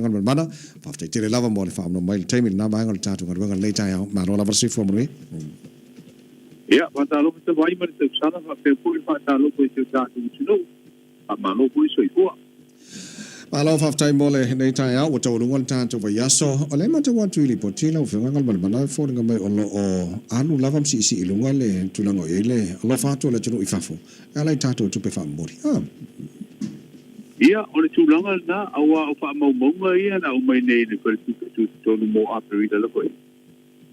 Afioga Galumalemana, faafetai tele lava mo le faaavanoa mai i le taimi i lena vaega o le tatou galuega i lenei taeao. Malo lava le soifua manuia. Ia, faatalofa tavaai ma le tausala faapea foi le faatalofa i si o tatou atunuu. Faamalo foi le soifua. Malo faafetai mo lenei taeao, ua taualuga le tatou vaiaso. O lea e matau atu i lipoti lau Afioga Galumalemana e foliga mai o lo o alu lava ma siisii i luga le tulaga o i ai le alofa atu o le atunuu i fafo e ala i tatou tupe faamomoli. Ah. Ia, o le tulaga lena, aua o faamaumauga ia na aumai nei i le Faletupe Tutotonu mo Aperila lava ia,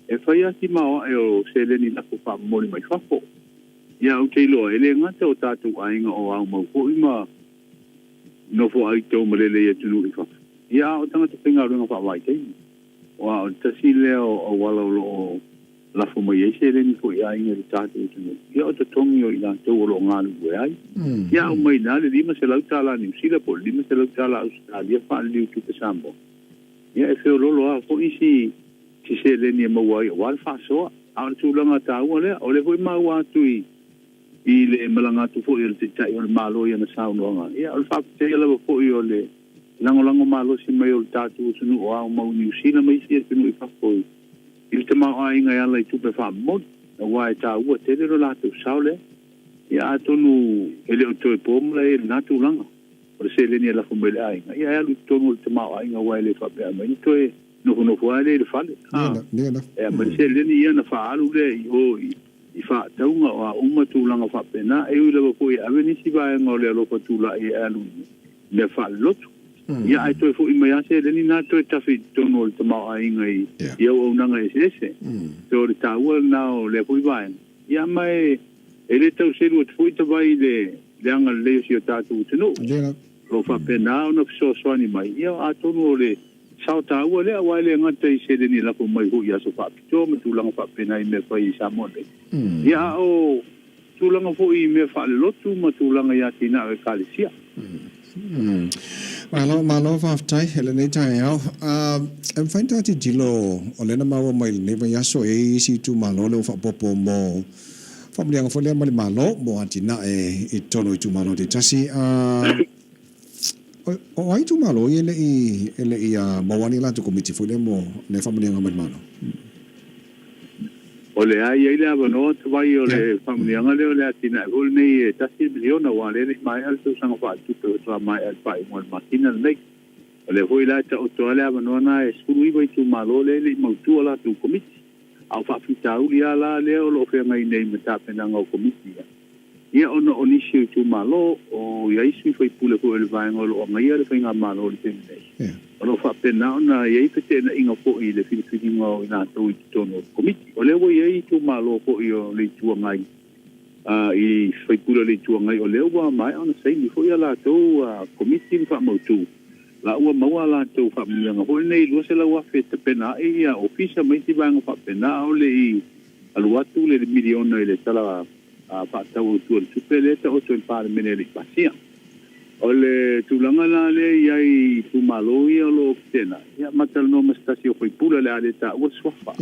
e fai lava si maoae o seleni lafo faamomoli mai fafo. Ia, ou te iloa, e le gata o tatou aiga o aumau foi ma nofo ai tou malele i atunuu i fafo. Ia, a o tagata faigaluega faavaitaimi. Aua o le tasi lea o auala o lo o lafo mai ai seleni foi i aiga i le tatou atunuu, ia o totogi o i latou o lo o galulue ai. Ia aumai la le $500 Niu Sila po o le $500 Ausetalia faaliliu tupe Samoa, ia e feololo lava foi si seleni e maua ai aua le faasoa. A o le tulaga taua lea, o lea foi e maua atu i i le malaga atu foi o le Taitai o le Malo i ana saunoaga, ia o le faafetaia lava foi o le lagolago malosi mai o le tatou atunuu o ao mau i Niu Sila ma isi atunuu i fafo i le tamaoaiga e ala i tupe faamomoli, aua e taua tele lo latou sao lea. Ia atonu e le o toe po malae i lena tulaga, o le seleni e lafo mai i le aiga, ia e alu i totonu o le tamaoaiga aua e le faapea mai ni toe nofonofo lava lea i le fale. E aumai le seleni ia ona faaalu lea i o i faatauga o a uma tulaga faapena, e ui lava foi e ave nisi vaega o le alofa tulai e alu i mea faalelotu. Ia ae toe foi mai lava seleni na toe tafe i totonu o le tamaoaiga i auaunaga eseese. So o le taua lena o lea foi vaega. Ia ma e le tau selu atu foi tavai i le agalelei o si o tatou atunuu. O lo o faapena ona fesoasoani mai, ia atonu o le Sao taua lea aua e le gata i seleni e lafo mai foi i aso faapitoa ma tulaga faapena i mea fai i Samoa nei. Ia a o tulaga foi i mea faalelotu ma tulaga i atinae o Ekalesia. Malo, malo faafetai i lenei taeao. E mafai ona ta tilotilo o lea na maua mai i lenei vaiaso e i ai isi itumalo lea ua faaopoopo mo faamanuiaga foi lea ma le Malo mo atinae i totonu o itumalo taitasi. O ai itumalo ia e le i maua ni a latou komiti foi lea mo lea faamanuiaga mai le Malo? O lea e i ai le avanoa tavai o le faamanuiaga lea o le atinae foi lenei e $1 miliona aua o lea e le i maea le tausaga faaletupe faatoa maea i le faaiuga o le masina lenei. O lea foi la e taoto lava le avanoa lena e 19 itumalo lea e le i mautu a latou komiti. A o faafitauli lava la lea o lo o feagai nei ma tapenaga o komiti ia. Ia ona o nisi o itumalo, o i ai sui faipule foi o le vaega o lo o agaia le faigamalo i le taimi nei, o lo o faapena ona i ai feteenaiga foi i le filifiliga o i latou i totonu o le komiti. O lea ua i ai itumalo foi o le Itu Agai, i faipule o le Itu Agai o lea ua maea ona saini foi a latou komiti ma faamautu, la ua maua a latou faamanuiaga foi lenei $200,000 e tapena ai ofisa ma isi vaega faapena, a o le i alu atu le miliona i le Tala Faatatau Autu o le Tupe lea e taoto i le Palemene e le i pasia. O le tulaga la lea e i ai i itumalo ia o lo o feteenai, ia ma talanoa ma se tasi o faipule o le a le taua le suafa.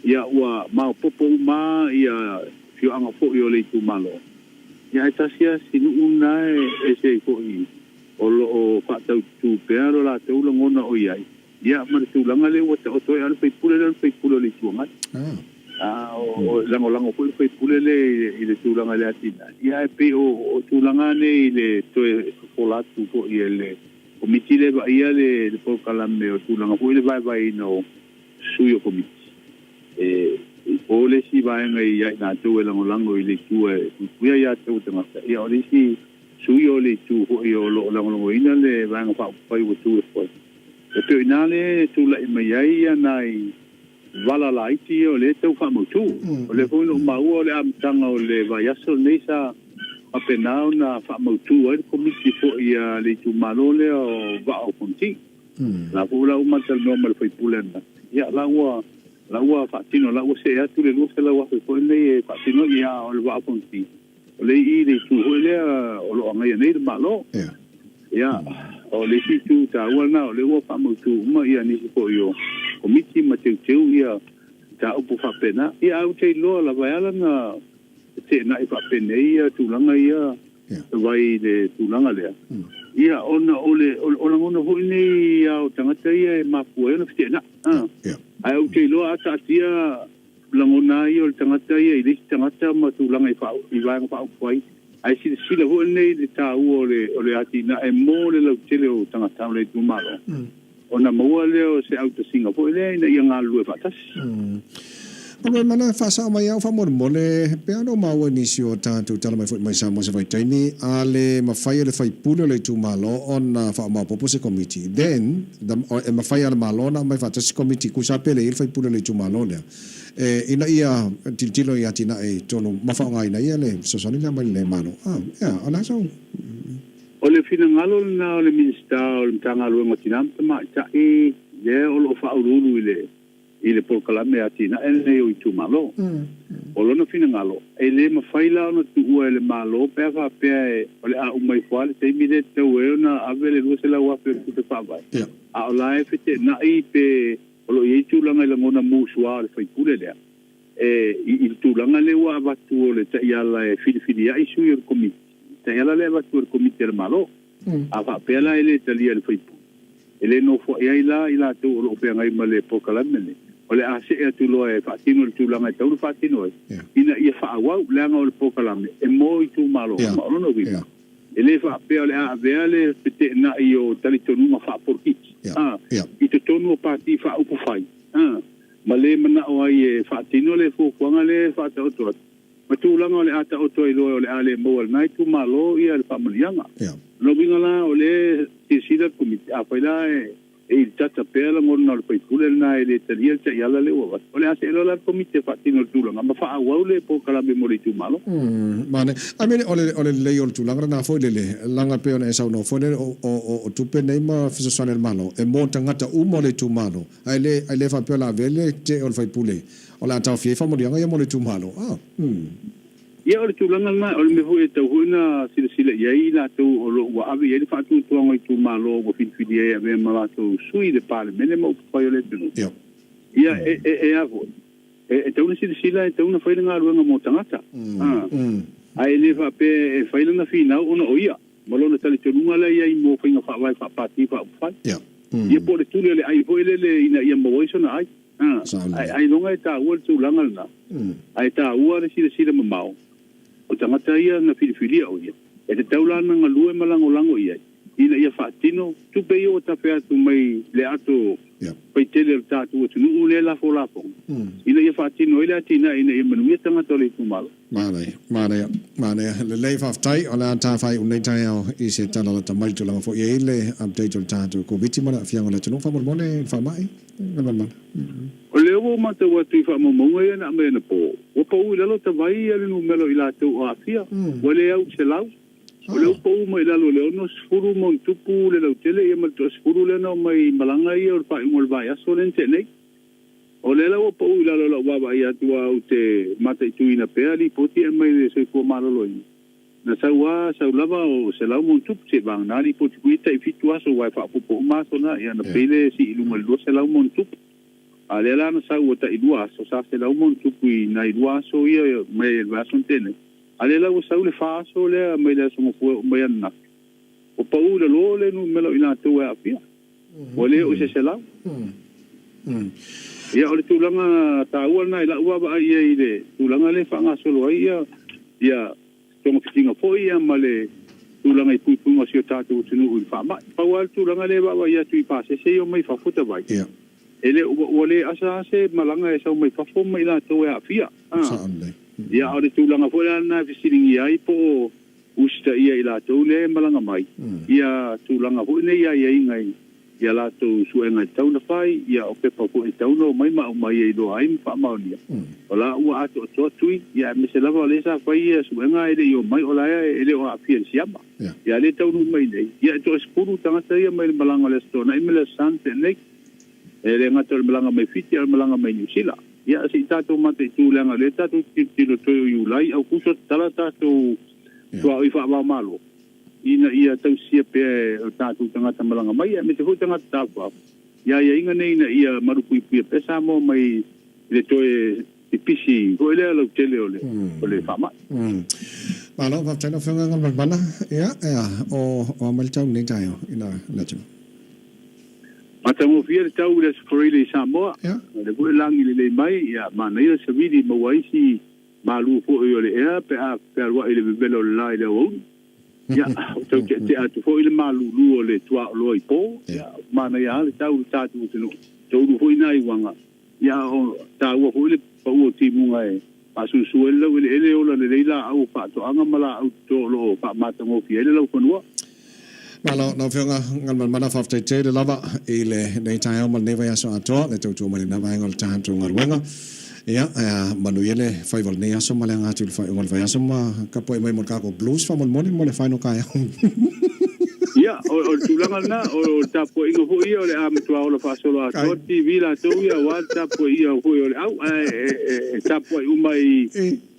Ia ua maopoopo uma lava afioaga foi o le itumalo, ia ae tasi lava si nuu lena e ese ai foi o lo o faataututu pea lo latou lagona o i ai. Ia, ma le tulaga lea ua taoto ai, a o le sui usufono lea o le sui usufono o le Itu Agai. A o lagolago foi le sui usufono lea i le tulaga i le atinae. Ia, ae pei o tulaga nei i le toe fofola atu foi e le Komiti lea e vaaia le polokalame o tulaga foi le vaevaeina o sui o Komiti. E po le isi vaega ia i latou e lagolago i le itu e puipuia ia outou tagata, ia o le isi sui o le itu foi o lo o lagolagoina le Vaega Faaupufai ua tu e fai. E pei o i ina lea e tulai mai ai nai vala laiti ia o lea e tau faamautu. O lea foi na ou maua o le amataga o le vaiaso lenei sa faapena ona faamautu ai le komiti foi a le itumalo lea o Vaa o Fonoti. O la foi la ua ma talanoa ma le sui usufono ananafi, ia la ua la ua faatino, la ua see atu le $200,000 foi lenei e faatino ai, a o le Vaa o Fonoti, O le i le itu foi lea o lo o agaia nei le Malo. Ia, o le isi itu taua lena, o lea ua faamautu uma ia nisi foi o komiti ma teuteu ia mataupu faapena. Ia, ae ou te iloa lava e ala ona feteenai faapenei ia tulaga ia. Vai i le tulaga lea, ia ona o le o lagona foi nei a o tagata ia e mafua ai ona feteenai. Ae ou te iloa a taatia lagona ia o le tagata ia i le isi tagata ma tulaga i i vaega faaupufai, ae silasila foi lenei i le taua o le o le atinae mo le lautele o tagata o le itumalo, ona maua lea o se autasiga foi lea ina ia galulue faatasi. Manuel Mana, faasao mai au faamolemole, pe a na ou maua i nisi o tatou tala mai foi mai Samoa i se vaitaimi, a le mafai e le faipule o le itumalo ona faamaopoopo se komiti, then the, e mafai lava e le Malo ona aumai faatasi se komiti tusa pe le i ai le faipule o le itumalo lea, e, ina ia tilotilo i atinae i totonu ma faaaogaina ai le fesoasoani lea mai le Malo. Ah, yeah, o le a sau? O le finagalo lena o le Minisita o le Matagaluega o Tina ma Tamaitai lea o lo o faauluulu i le i le polokalame atinae lenei o itumalo. O lona finagalo, e le mafai la ona tuua e le Malo pe a faapea e o le a uma ifo lava le taimi lea e tatau ai ona ave le $200,000 o le tupe faavae, a o la e feteenai pe o lo o i ai tulaga i lagona musua o le faipule lea e i le tulaga lea ua avatu o le taiala e filifiliai sui o le Komiti, taiala lea e avatu e le Komiti a le Malo. A faapea la e le talia e le faipule, e le nofoai ai la i latou o lo o feagai ma le polokalame lenei, o le a see atu loa e faatino le tulaga e tatau ona faatino ai, ina ia faaauau, leaga o le polokalame e mo itumalo uma. O lona uiga, e le faapea o le a avea le feteenai o talitonuga faapolokiki i totonu o pati faaupufai ma le manao ai e faatino le fuafuaga lea e faataoto atu. Ma tulaga o le a taoto ai loa o le a le maua e lena itumalo ia le faamanuiaga. O lona uiga la o lea e silasila le Komiti, afai la e ilitata pea lagona o le faipule lena e le talia le taiala lea ua avatu, o le a see loa la le Komiti e faatino le tulaga ma faaauau le polokalame mo le itumalo. Manaia. I mean, o le, o le lelei o le tulaga lena foi lele, leaga pei ona e saunoa foi lele, o, o, o tupe nei ma fesoasoani a le Malo, e mo tagata uma o le itumalo, ae le, ae le faapea o le a avea le tetee o le faipule O le a taofia ai faamanuiaga ia mo le itumalo. Ah, umm. Ia, o le tulaga lena, o le mea foi e tatau foi ona silasila i ai i latou o lo o ua ave i ai le faatuatuaga o itumalo ua filifili ai e avea ma latou sui i le Palemene ma upufai o le atunuu. Ia. Ia, e, e, e a foi? E, e tatau ona silasila, e tatau ona fai le galuega mo tagata. Ah. Ae le faapea e fai lana finau ona o ia, ma lona talitonuga la e i ai mo faiga faavae faapati faaupufai. Ia. Ia, po o le tule o le ai foi lele ina ia maua ai sona ai. Ailoga e taua le tulaga lena, ae taua le silasila mamao o tagata ia na filifilia o ia. E tatau la ona galue ma lagolago i ai ina ia faatino tupe ia ua tafe atu mai le ato faitele o le tatou atunuu lea e lafo lafoga, ina ia faatino ai le atinae ina ia manuia tagata o le itumalo. Manaia, manaia, manaia. Lelei, faafetai. O le a ta faaiu nei taeao i se tala lata mai i tulaga foi e i ai le update o le tatou Koviti ma le aafiaga o le atunuu. Faamolemole le faamai, Galumalemana. O lea ua ou matau atu i faamaumauga ia na aumai anapo, ua pau i lalo tavai ia le numera o i latou o aafia, ua le au i le 100. O lea ua pau mai i lalo i le 60 ma ona tupu le lautele ia ma le toasefulu lea na omai i malaga ia o le faaiuga o le vaiaso lea na tea nei. O lea la ua pau i lalo lau vaavaai atu a ou te mataituina pea lipoti e aumai le soifua maloloina. Na sau a sau lava o 100+, se vagana lipoti foi ia tai 7 aso aua e faaopoopo uma aso na, ia na pei le sii i luga i le 200+. A lea la na sau ua tai 2 aso, sa 100+ i nai 2 aso ia mai le vaiaso na tea nei. A lea la ua sau le 4 aso lea mai le aso Gafua e oo mai ananafi, ua pau i lalo le numera o i latou e aafia. Ua le oo i se 100. Ia, o le tulaga taua lena i lau vaavaai i ai i le tulaga lea e faagasolo ai ia, ia togafitiga foi ia ma le tulaga i puipuiga o si o tatou atunuu i le faamai. Pau lava le tulaga lea e vaavaai atu i pasese ia omai fafo tavai, e le, ua le asa lava se malaga e sau mai fafo ma i latou e aafia. Ia, a o le tulaga foi la lena e fesiligia ai po o usitaia i latou lea e malaga mai, ia tulaga foi nei aiaiga i a latou suega e tatau ona fai, ia o pepa foi e tatau ona omai ma aumai e iloa ai ma faamaonia, o la ua atoatoa tui, ia aemaise lava o lea sa fai ia suega ae le i omai o la e le o aafia i le siama. Ia lea e taunuu mai nei, ia e toasefulu tagata ia mai le malaga o le Aso Toonai ma le Aso Sa na tea nei. E le gata o le malaga mai Fiti a o le malaga mai Niu Sila. Ia se i tatou mataitu leaga o lea tatou te tilotilo toe o Iulai, Aukuso tatala tatou tuaoi faava-o-Malo ina ia tausisia pea e o tatou tagata malaga mai aemaise foi tagata tafafao ia aiaiga nei ina ia malupuipuia pea Samoa mai i le toe pipisi foi lea lautele o le faamai. Malo, faafetai lau Afioga Galumalemana. Ia, ea, o, o a mai le tau i lenei taeao i la, le atunuu? Matagofie le tau i le Aso Faraile i Samoa. Ia. O lea foi e lagi lelei mai, ia, manaia le savili e maua ai si malu foi o le ea pe a fealuai i le vevela o le la i le aoauli. Ia, ua tau teatea atu foi le malulu o le tuaoloa i po. Ia, manaia lava le tau i le tatou atunuu. Toulu foi nai uaga. Ia, o taua foi le pau o timuga e faasusu ai le laueleele e ola lelei laau o faatoaga ma laau toto o lo o faamatagofie ai le laufanua. Malo, lau Afioga Galumalemana, faafetai tele lava i lenei taeao ma lenei vaiaso atoa, le tautua mai lena vaega o le tatou galuega. Ia, manuia le faiva o lenei aso ma le aga atu i le faaiuga o le vaiaso ma tapuai mai mo le tatou Blues faamolemole mo le final taeao. Ia, o le tulaga lena, o le tapuaiga foi ia o le a matua ola faasoloatoa le TV latou ia aua le tapuaia foi o le au, ae e tapuai uma i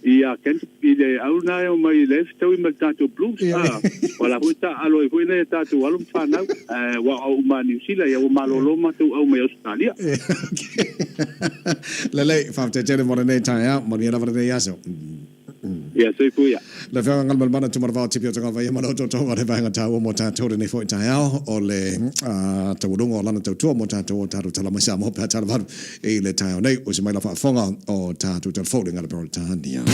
ia Kent, i le au lena e omai lea e fetaui ma le tatou Blues, a, ua la foi taaalo ai foi nai a tatou alo ma fanau, ae ua aoao uma a Niu Sila, ia ua malolo matou au mai Ausetalia. Lelei, faafetai tele mo lenei taeao, manuia lava lenei aso. Ia, soifua ia. Le Afioga Galumalemana Tumanavao Tipi o Tagavaia ma le otootoga o le vaega taua mo tatou lenei foi taeao o le taualuga o lana tautua mo tatou o tatou tala mai Samoa pe a tala valu i le taeao nei. Usi mai la faafofoga o tatou tala fou le gala Peretania.